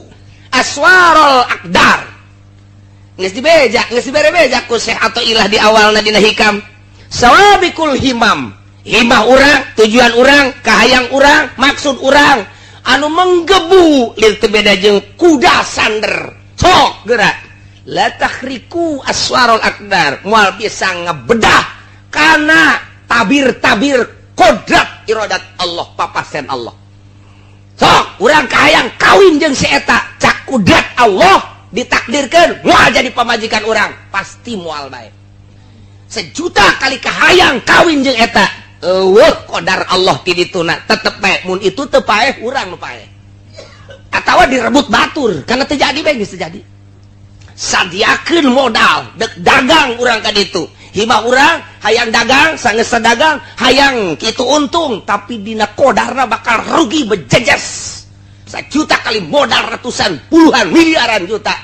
aswarul aqdar. Geus dibeja, geus dibere beja ku Syekh atau ilah di awalna dina hikam. Sawabikul himam, himah urang, tujuan urang, kahayang urang, maksud urang anu menggebu lir teu beda jeung kuda sander. Sok gerak, la takhriku aswarul aqdar, moal bisa ngebedah karena tabir-tabir kodrat iradat Allah, papasen Allah. Sok urang kahayang kawin jeung si eta, cak kudrat Allah ditakdirkan moal jadi pamajikan urang, pasti moal bae. Sejuta kali kahayang kawin jeung eta, eueuh kodar Allah ti dituna, tetep bae. Mun itu teu paeh, urang nu paeh atawa direbut batur, karena terjadi bae geus terjadi. Sadiakeun modal dek dagang urang ka ditu, hibah urang hayang dagang, sanggeus dagang hayang kitu untung, tapi dina kodarna bakal rugi bejejes. Sejuta kali modal ratusan puluhan miliaran juta,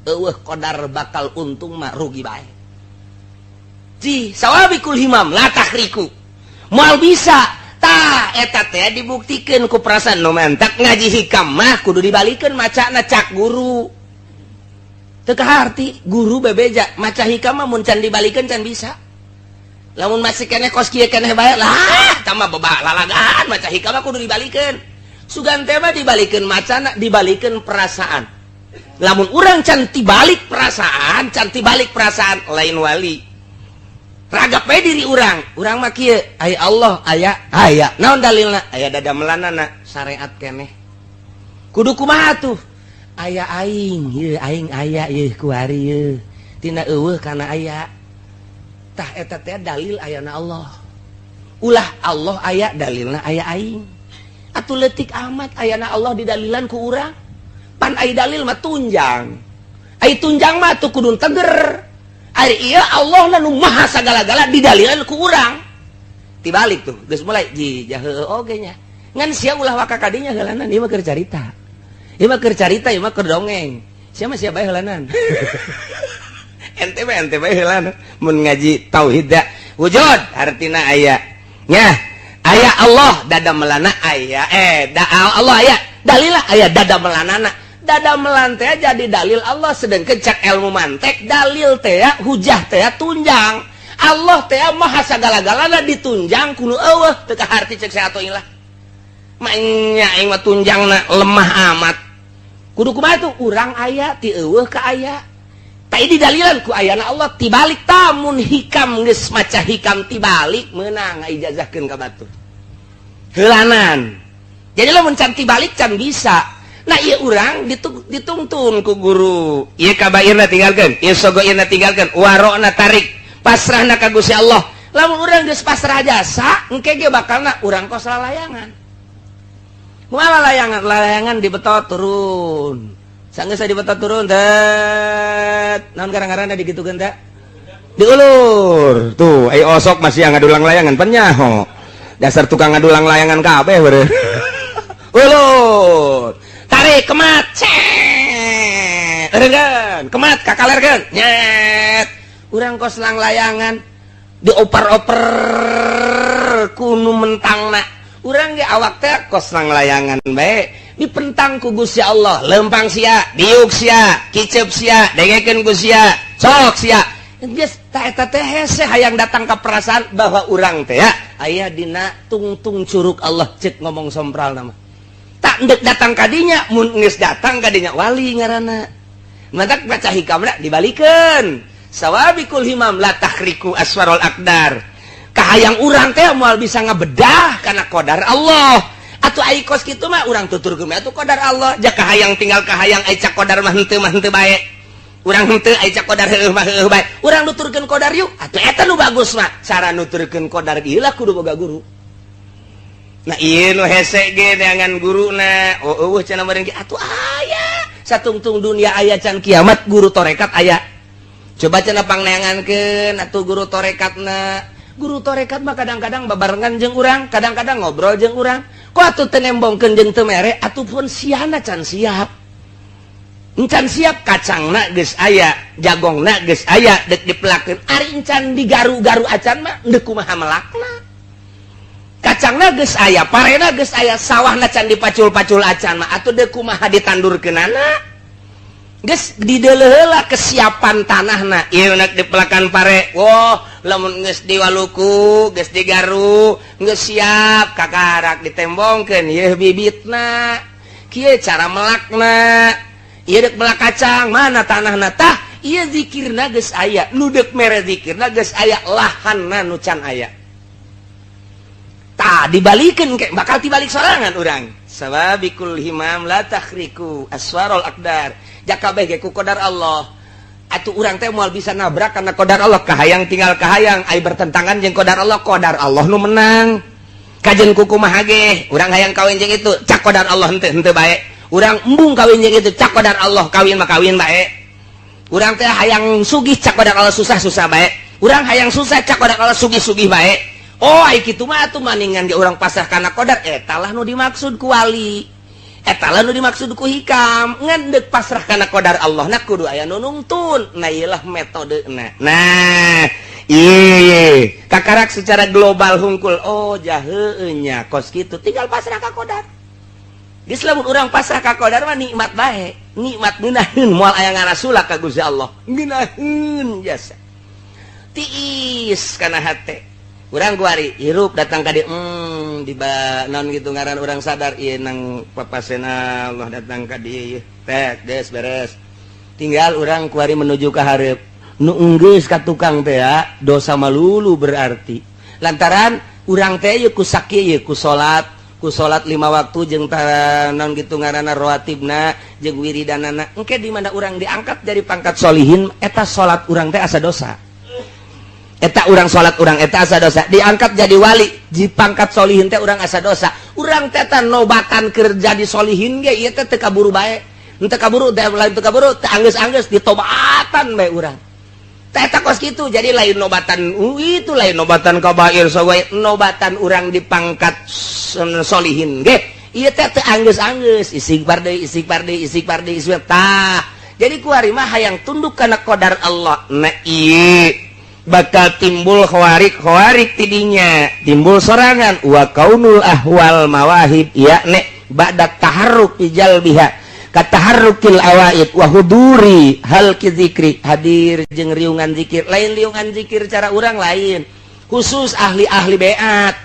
eueuh kodar bakal untung mah, rugi bae. Ji sawabikul himam la takhriku, moal bisa. Tah, eta teh dibuktikeun ku perasaan. Nu mantak ngaji hikam mah kudu dibalikeun macana cak guru. Teu kaharti guru bebeja maca hikam mah mun can dibalikeun can bisa. Lamun masih keneh kos kieu keneh bae lah, tah mah bebak lalagaan. Maca hikam mah kudu dibalikeun. Sugan teh mah dibalikeun macana, dibalikeun perasaan. Lamun urang can tibalik perasaan, can tibalik perasaan, lain wali. Ragap bae diri urang. Urang mah kieu, aya Allah, aya aya. Naon dalilna? Aya dadamelanana, syariat keneh. Kudu kumaha tuh? Aya aing, ieu aing aya ieu kuari ieu. Tina euweuh kana aya. Tah eta teh dalil ayana Allah. Ulah Allah aya dalilna aya aing. Atuh leutik amat ayana Allah didalilan ku urang. Pan ai dalil mah tunjang. Ai tunjang mah tuh kudu teger. Ari ieu Allah nu maha sagala-gala didalilan ku urang. Tibalik tuh, geus mulai ji jahe oge nya. Ngan sia ulah waka kadinya heulanan, ieu mah keur carita. Ieu mah keur carita, ieu mah keur dongeng. Sia mah sia bae heulanan. Ente bae heulanan mun ngaji tauhid da. Wujud artina aya. Nya, aya Allah dadamelanana aya, da Allah aya. Dalilah aya dadamelanana. Dadamelan teh jadi dalil Allah, sedangkan cek ilmu mantek dalil teh hujah teh tunjang. Allah teh maha sagala-galana ditunjang kudu eueuh teu kaharti cek saya ilah. Maenya aing mah tunjangna lemah amat. Kudu kumaha tuh urang aya ti eueuh ka aya. Ta didalilan ku ayana Allah tibalik tamun hikam geus maca hikam tibalik meunang ngaijazahkeun ka batur. Heulanan. Jadi lamun can tibalik can bisa. Nah iya urang ditungtun ku guru. Ieu kabairna tinggalkeun, ieu sogoirna tinggalkeun, warokna tarik, pasrahna ka Gusti Allah. Lamun urang geus pasrah jasa, engke ge bakalna urang kos lalayangan. Kumaha layangan? Layangan dibetot turun. Sanggeus dibetot turun, tet. Naon garang-garana digitukeun teh? Diulur. Tuh, ai osok masih yang ngadulang layangan penyaho. Dasar tukang ngadulang layangan kabeh beureum. Ulur. Tarik kemat, cet. Eureunkeun, kemat kakalerkeun, nyet. Urang kos lang layangan dioper-oper kunu mentangna. Urang ge awak teh kos lang layangan bae dipentang ku Gusti Allah, lempang sia, diuk sia, kicep sia, dengekeun ku sia, sok sia. Geus ta eta teh hese hayang datang ka perasaan bahwa urang teh ya aya dina tungtung curug Allah cek ngomong sompral nama. Tak ndek datang kadinya, mun geus datang kadinya wali ngaranna. Matak baca hikamna dibalikeun. Sawabikul himam la takhriku aswarul aqdar. Kahayang urang teh moal bisa ngabedah kana qadar Allah. Atuh ai kos kitu mah urang tuturkeun atuh qadar Allah. Ja kahayang tinggal kahayang, ai cak qadar mah henteu mah henteu bae. Urang henteu, ai cak qadar heueuh mah heueuh bae. Urang nuturkeun qadar yuk. Atuh eta nu bagus mah. Cara nuturkeun qadar ieu lah kudu boga guru. Nah ieu nu hese ge neangan guruna. Oh eueuh cenah meureun ge atuh aya. Satungtung dunia aya can kiamat guru torekat aya. Coba cenah pangneangankeun atuh guru torekatna. Guru torekat mah kadang-kadang babarengan jeung urang, kadang-kadang ngobrol jeung urang. Kok atuh teu nembongkeun jeung teu mere atuh pun siana can siap. Encan siap kacangna geus aya, jagongna geus aya deuk dipelakeun. Ari encan digaru-garu acan mah deuk kumaha melakna. Kacangna geus aya, parena geus aya, sawahna can dipacul-pacul acan mah atuh deuk kumaha ditandurkeunana. Geus dideuleu heula kesiapan tanahna. Ieu nek dipelakan pare, wah lamun geus diwaluku, geus digaru, geus siap kakarak ditembongkeun ieu bibitna. Kieu cara melakna. Ieu deuk melak kacang, mana tanahna tah? Ieu zikirna geus aya, nu deuk mere zikirna geus aya, lahanna nu can aya. Tah dibalikeun ke bakal tibalik sorangan urang. Sawabikul himam la takhriku aswarul aqdar. Jakabeh ge ku qadar Allah. Atuh urang teh moal bisa nabrak karena qadar Allah. Kahayang tinggal kahayang, ai bertentangan jeung qadar Allah, qadar Allah nu menang. Kajen ku kumaha ge, urang hayang kawin jeung itu, cak qadar Allah henteu henteu bae. Urang embung kawin jeung itu, cak qadar Allah kawin mah kawin bae. Urang teh hayang sugih, cak qadar Allah susah-susah bae. Urang hayang susah, cak qadar Allah sugih-sugih bae. Oh ai kitu mah atuh maningan ge urang pasrah kana qadar, eta lah nu dimaksud ku wali. Eta lah nu dimaksud ku hikam. Ngan deuk pasrah kana qadar Allah na kudu aya nu nungtun. Nah ieu lah metodena. Nah, ieu kakarak secara global hungkul. Oh jaheueuh nya kos kitu tinggal pasrah ka qadar. Geus lamun urang pasrah ka qadar mah nikmat bae. Nikmat ngeunaheun moal aya ngarasula ka Gusti Allah. Ngeunaheun jasa. Tiis kana hate. Urang kuari hirup datang ka dieu, di naon gitu ngaran urang sadar ieu nang papasena Allah datang ka dieu ieu. Tek geus beres. Tinggal urang kuari menuju ka hareup. Nu enggeus ka tukang teh ya, dosa malulu berarti. Lantaran urang teh ye ku sakieu ye ku salat lima waktu jeung naon gitu ngaranna, rawatibna jeung wiridanana. Engke di mana urang diangkat dari pangkat solihin, eta salat urang teh asa dosa. Eta urang salat urang eta asa dosa. Diangkat jadi wali di pangkat solihin teh urang asa dosa. Urang teh nobatan kerja di solihin ge ieu teh teu kaburu bae, teu kaburu teh, lain teu kaburu, teu anggeus-anggeus ditobatan bae urang teh. Eta kos kitu. Jadi lain nobatan itu, lain nobatan kabair sogai, nobatan urang di pangkat solihin ge ieu teh teu anggeus-anggeus, istighfar deui, istighfar deui, istighfar deui, istighfar. Tah, jadi kuari mah hayang tunduk kana qadar Allah. Nah, ieu bakal timbul khawarik khawarik tidinya timbul sorangan wa kaunul ahwal mawahib ya nek ba'da taharruk biha kataharrukil awaid wa huduri halqi zikri, hadir jeung riungan zikir. Lain riungan zikir cara urang lain, khusus ahli-ahli beat.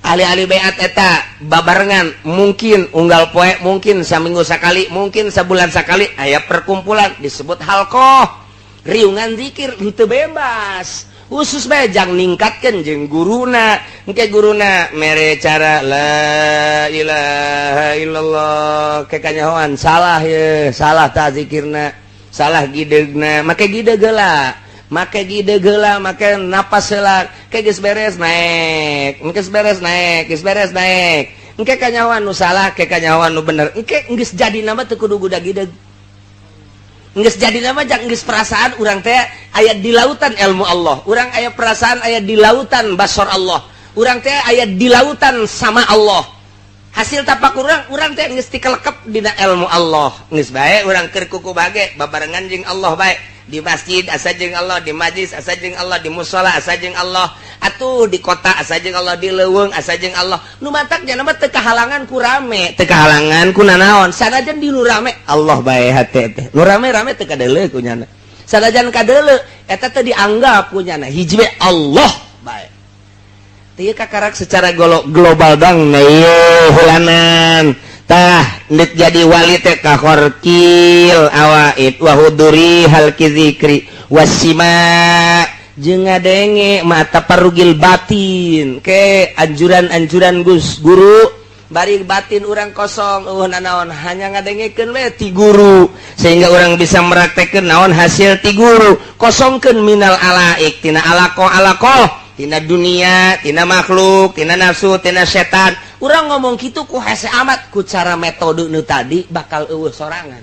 Ahli-ahli beat eta babarengan, mungkin unggal poe, mungkin saminggu sekali, mungkin sebulan sekali aya perkumpulan disebut halqoh riungan zikir. Itu bebas, khusus bae jang ningkatkeun jeung guruna. Engke guruna mere cara la ilaha illallah, ke kanyahoan salah ye, salah ta zikirna, salah gidegna, make gideg heula, make gideg heula, make napas heula. Ke geus beres naik, geus beres naik, geus beres naik. Engke kanyahoan nu salah, ke kanyahoan nu bener. Engke geus jadi nama teu kudu guda gideg. Geus jadi nama jang geus perasaan urang teh aya di lautan ilmu Allah, urang aya perasaan aya di lautan basor Allah, urang teh aya di lautan sama Allah. Hasil tapak urang, urang teh geus tikelekep dina ilmu Allah. Geus bae urang keur kuku bage babarengan jeung Allah bae. Di masjid asa jeung Allah, di majlis asa jeung Allah, di musola asa jeung Allah, atuh di kota asa jeung Allah, di leuweung asa jeung Allah. Nu matak nya mah teu kahalangan ku rame, teu kahalangan ku nanaon. Sanajan di nu rame, Allah bae hate teh. Nu rame-rame teu kadeuleu ku nyana. Sanajan kadeuleu, eta teh dianggap ku nyana hiji we, Allah bae. Teu kakarak secara global dong. Nah, ieu hulanan. Tah, ndek jadi wali teh kakharqil awaid wa huduri halqi zikri wasima jeung ngadenge mata parugil batin ke anjuran-anjuran Gus guru. Bari batin urang kosong, naon, hanya ngadengekeun we ti guru sehingga urang bisa meraktekeun naon hasil ti guru. Kosongkeun minal alaik, tina alaqo alaqo, tina dunia, tina makhluk, tina nafsu, tina setan. Urang ngomong gitu ku hese amat, ku cara metode nu tadi bakal eueuh sorangan.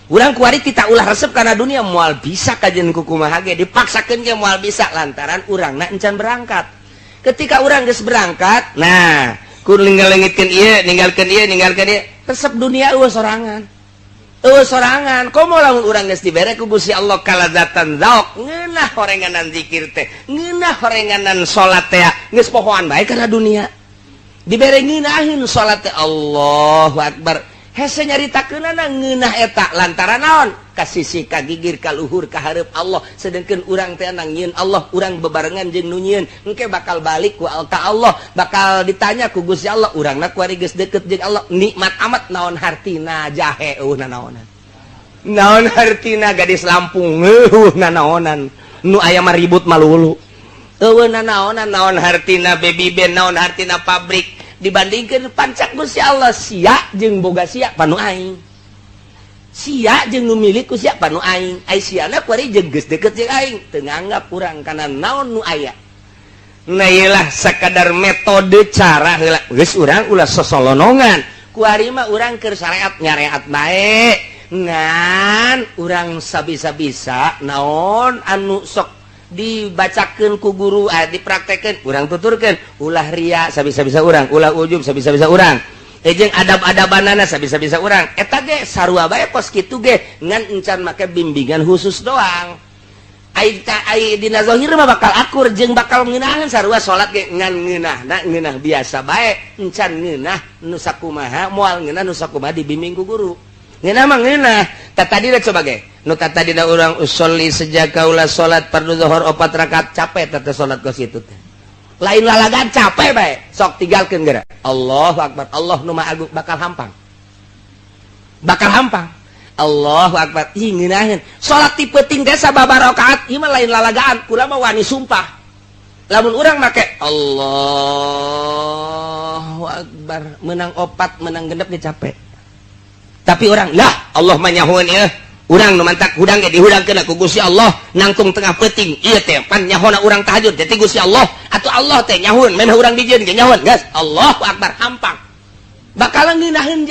Urang kuari kita ulah resep karena dunia moal bisa. Kajian ku kumaha ge dipaksakeun ge moal bisa, lantaran urangna encan berangkat. Ketika urang geus berangkat, nah, ku ninggal leungitkeun ieu, ninggalkeun ieu, ninggalkeun ieu, resep dunia eueuh sorangan, eueuh sorangan. Komo lamun urang geus dibere ku Gusti Allah kalazatan zauk, ngeunah horenganan zikir teh, ngeunah horenganan salat teh, geus pohoan bae kana dunia. Dibere ngeunaheun salat teh, Allahu akbar, hese nyaritakeunana ngeunah eta. Lantaran naon? Ka sisi, ka gigir, ka luhur, ka hareup Allah. Sedengkeun urang teh nyieun Allah, urang bebarengan jeung nu nyieun. Engke bakal balik ku ka Allah, bakal ditanya ku Gusti Allah. Urangna kuari geus deket jeung Allah, nikmat amat. Naon hartina jahe? Eueuh nanaonan. Naon hartina gadis Lampung? Eueuh nanaonan. Nu aya mah ribut malulu, eueuh nanaonan. Naon hartina baby band? Naon hartina pabrik dibandingkan pancak Gusti Allah? Sia jeung boga sia panu aing, sia jeung nu milik ku sia panu aing. Ai siana kuari jeung geus deket jeung aing, teu nganggap urang kana naon nu aya. Nah, iyalah sakadar metode cara heula. Geus urang ulah sosolonongan. Kuari mah urang keur syariat nyareat bae, ngan urang sabisa-bisa naon anu sok dibacakan ku guru, dipraktekan, urang tuturkan. Ulah ria sabisa-bisa urang, ulah ujub sabisa-bisa urang, jeung adab-adabanana sabisa-bisa urang. Eta ge sarua bae kos kitu ge, ngan encan make bimbingan khusus doang. Ai ai dina zahir mah bakal akur jeung bakal ngeunaheun sarua salat ge, ngan ngeunahna ngeunah biasa bae, encan ngeunah nu sakumaha, moal ngeunah nu sakumaha dibimbing ku guru. Ngeunah mah ngeunah. Tah, tadi coba ge nu tadi urang usolli sejak kaula salat fardu zuhur opat rakaat, capek teh salat kos kitu teh. Lain lalagan, capek bae. Sok tinggalkeun geura, Allahu akbar, Allah nu Maha Agung, bakal hampang, bakal hampang. Allahu akbar. Ih ngeunaheun. Salat ti peuting teh sababaraha rakaat, ieu mah lain lalagaan, kula mah wani sumpah. Lamun urang make Allahu akbar, menang opat, menang genep ge capek. Tapi orang lah Allah mah nyahoeun ieu. Urang nu mantak hudang ge dihudangkeun ku Gusti Allah nangtung tengah peuting. Ieu teh pan nyahona urang tahajud teh ti Gusti Allah. Atuh Allah teh nyahoeun memeh urang dijieun ge nyahoeun geus. Allahu akbar hampang. Bakalan ngeunaheun.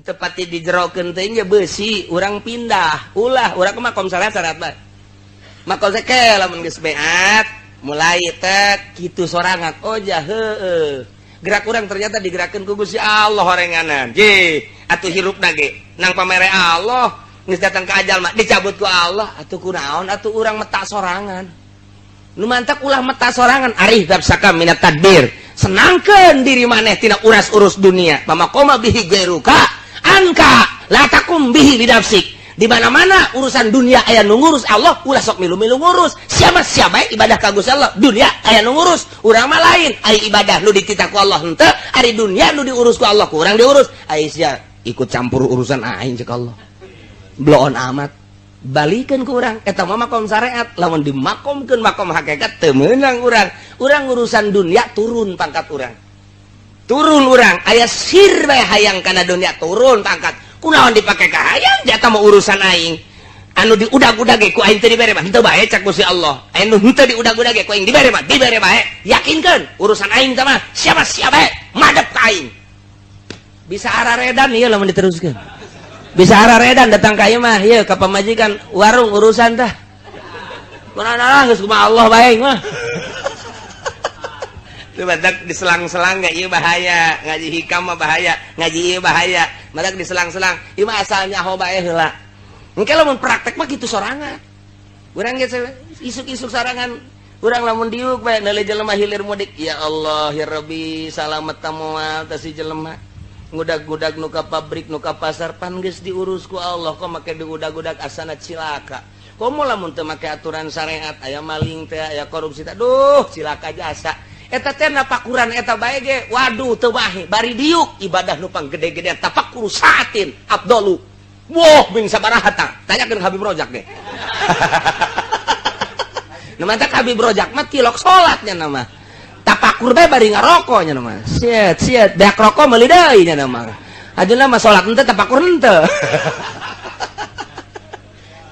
Tepati dijerokeun teh nya beusi urang pindah ulah urang ke makom salat syarat bae makom teh lamun geus beat mulai teh kitu sorangan oh ja heueuh gerak urang ternyata digerakkeun ku Gusti Allah horenganan je atuh hirupna ge nang pamere Allah geus datang ka ajal mah dicabut ku Allah atuh kunaon atuh urang metak sorangan nu mantak ulah metak sorangan arih nafsaka minat tadbir senangkeun diri maneh tina uras-urus dunia pamaqoma bihi gairuka anka la takum bihi lidafsik. Di mana-mana urusan dunia aya nu ngurus Allah ulah sok milu-milu ngurus. Siapa-siapa ibadah ka Gusti Allah dunia aya nu ngurus urang mah lain ari ibadah nu dititah ku Allah henteu ari dunia nu diurus ku Allah ku urang diurus ai sia ikut campur urusan aing cek Allah bloon amat balikeun ku urang eta mah makom syariat lamun dimakomkeun makom hakikat teu meunang urang urang urusan dunia turun pangkat urang turun urang aya sir bae hayang kana dunia turun pangkat kunaon dipake ka hayang jata mah urusan aing anu diudag-udag ge ku aing teu dibere mah henteu bae cak Gusti Allah anu henteu diudag-udag ge ku aing dibere mah dibere bae yakinkeun urusan aing teh mah siapa-siapa bae madep ka aing bisa araredan ieu lamun diteruskeun bisa araredan datang ka ieu mah ieu ka pamajikan warung urusan tah kunaon geus kumaha Allah bae mah. Badak diselang-selang gak, iya bahaya ngaji hikam mah bahaya ngaji iya bahaya badak diselang-selang iya mah asalnya ho bae heula engke lamun praktek mah kitu sorangan urang geus isuk-isuk sorangan urang lamun diuk bae neuleuh jelema hilir mudik ya Allah ya Rabbi salamet moal teh si jelema ngudag-gudag nu ka pabrik nu ka pasar pan geus diurus ku Allah kok make diudag-udag asana cilaka komo lamun teu make aturan syariat aya maling teh aya korupsi teh duh cilaka jasa eta teh napakuran eta bae ge waduh teu bae bari diuk ibadah nu panggede-gede tafakur saatin abdolu wah bing sabaraha tah tanyakeun Habib Rojak ge nu mantak Habib Rojak mah tilok salatnya nama tapakur bae bari ngaroko nya nama siet siet beak rokok meuli deui nya nama ajeuna mah salat henteu tapakur henteu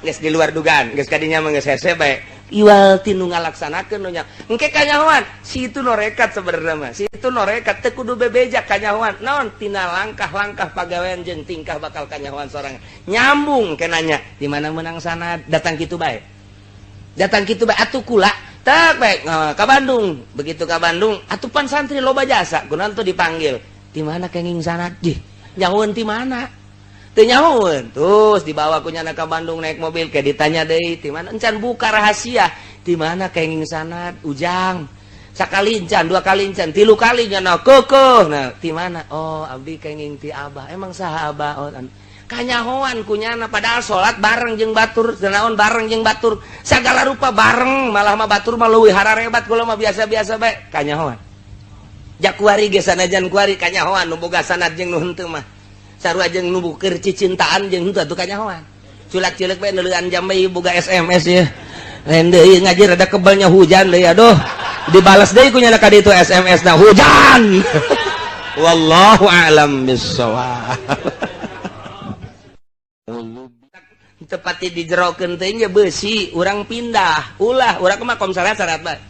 geus di luar dugaan geus kadinya mah geus hese bae iwal tinu ngalaksanakeun nu nya engke kanyahoan si itu norekat sebenarnya mah si itu norekat teu kudu bebeja kanyahoan naon tina langkah-langkah pagawean jeung tingkah bakal kanyahoan sorangan nyambung ke nanya di mana menang sanad datang kitu bae datang kitu bae atuh kula tak bae ka Bandung begitu ka Bandung atuh pan santri loba jasa kunaon tuh dipanggil di mana kenging sanad jih nyahoeun ti mana teu nyahoeun terus dibawa ku nyana ka Bandung naik mobil ke ditanya deui ti mana encan buka rahasia di mana kenging sanad ujang sakali encan dua kali encan tilu kali nyana keukeuh nah ti mana oh abdi kenging ti abah emang saha abah oh kanyahoan ku nyana padahal salat bareng jeung batur naon bareng jeung batur sagala rupa bareng malah mah batur mah leuwih hararebat kula mah biasa-biasa bae kanyahoan jakuari ge sanajan kuari kanyahoan nu boga sanad jeung nu henteu mah sarua jeung nu keur cicintaan jeung henteu atuh kanyahoan culak-cileuk bae neuleuan jam bae boga SMS ye lain deui ngaji rada kebelnya hujan deui aduh dibalas deui ku nyana ka ditu SMS na hujan wallahu a'lam bissawab. Tepati dijerokeun teh nya beusi urang pindah ulah urang mah makom syariat syarat bae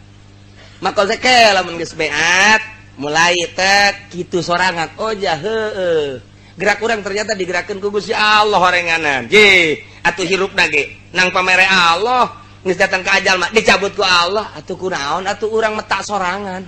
Maka teh lamun geus beat mulai teh kitu sorangan. Oh ja, heueuh, gerak urang ternyata digerakkeun ku Gusti Allah horenganan. Je atuh hirupna ge nang pamere Allah, geus datang ke ajal mah dicabut ku Allah. Atuh kunaon atuh urang metak sorangan?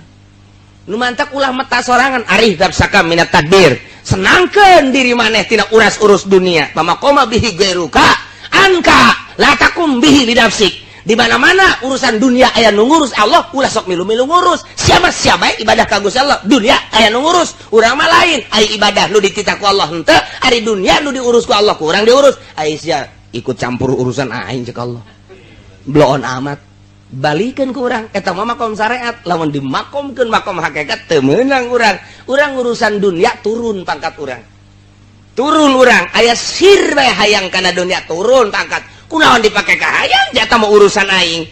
Nu mantak ulah meta sorangan. Arih nafsaka minat tadbir, senangkeun diri maneh tina uras-urus dunia. Pamaqoma bihi ghairuka anka la takum bihi li nafsik. Di mana-mana urusan dunia aya nu ngurus Allah, ulah sok milu-milu ngurus. Siapa siapa ibadah ka Gusti Allah, dunia aya nu ngurus. Urang mah lain, ari ibadah nu dititah ku Allah henteu, ari dunia nu diurus ku Allah kurang diurus. Ai sia ikut campur urusan aing, cek Allah. Bloon amat, balikan ke urang. Eta mah makom syariat. Lamun dimakomkeun makom hakikat, teu meunang urang. Urang urusan dunia turun pangkat urang, turun urang. Aya sir bae hayang kana dunia, turun pangkat. Kunaon dipake ka hayang? Jata mau urusan aing.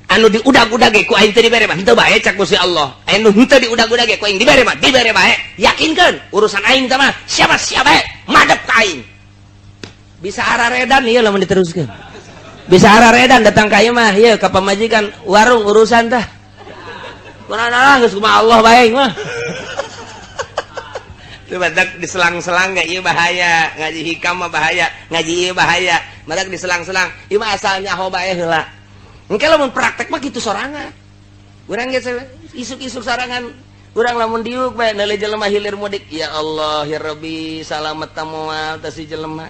Anu diudag-udag ge ku aing teu dibere mah henteu bae, cak Gusti Allah. Anu henteu diudag-udag ge ku aing dibere mah dibere bae. Yakinkeun urusan aing teh mah siapa siapa bae madep ka aing. Bisa araredan ieu lamun diteruskeun. Bisa araredan datang ka ieu mah, ieu ka pamajikan warung urusan tah. Kunaon, geus kumaha Allah bae mah. Itu badak diselang-selang gak? Iya, bahaya ngaji hikam mah, bahaya ngaji, iya bahaya. Badak diselang-selang, iya mah asalnya ho bae heula. Engke lamun praktek mah kitu sorangan. Urang geus isuk-isuk sorangan. Urang lamun diuk bae neuleuh jelema hilir mudik, ya Allah ya Rabbi, salamet ta moal tah si jelema?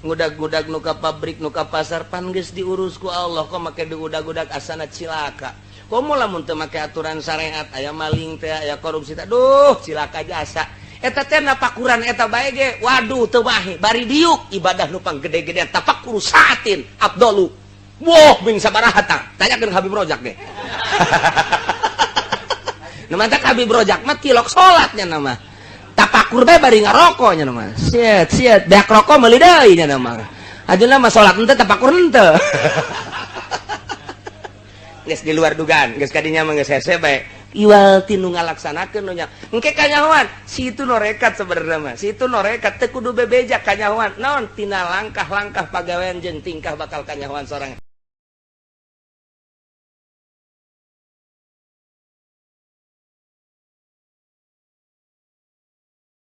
Ngudag-ngudag nu ka pabrik, nu ka pasar, pan geus diurus ku Allah, kok make diudag-udag, asana cilaka. Komo lamun teu make aturan syariat, aya maling teh, aya korupsi teh, duh, cilaka jasa. Eta teh napakuran eta bae ge, waduh, teu mahi. Bari diuk ibadah nu panggede-gedean, tafakkuru saatin afdalu. Wah, bing sabaraha tah? Tanyakeun Habib Rojak ge. Nu mantak Habib Rojak mah tilok salatnya nama tapakur bae bari ngarokok nya nama. Siet siet beak rokok meuli deui nya nama. Ajeuna mah salat henteu, tapakur henteu. Geus di luar dugaan, geus kadinya mah geus hese bae. Iwal tinu ngalaksanakeun nu nya. Engke kanyahoan, si itu norekat sebenarnya mah. Si itu norekat teu kudu bebeja kanyahoan. Naon tina langkah-langkah pagawean jeung tingkah bakal kanyahoan sorangan.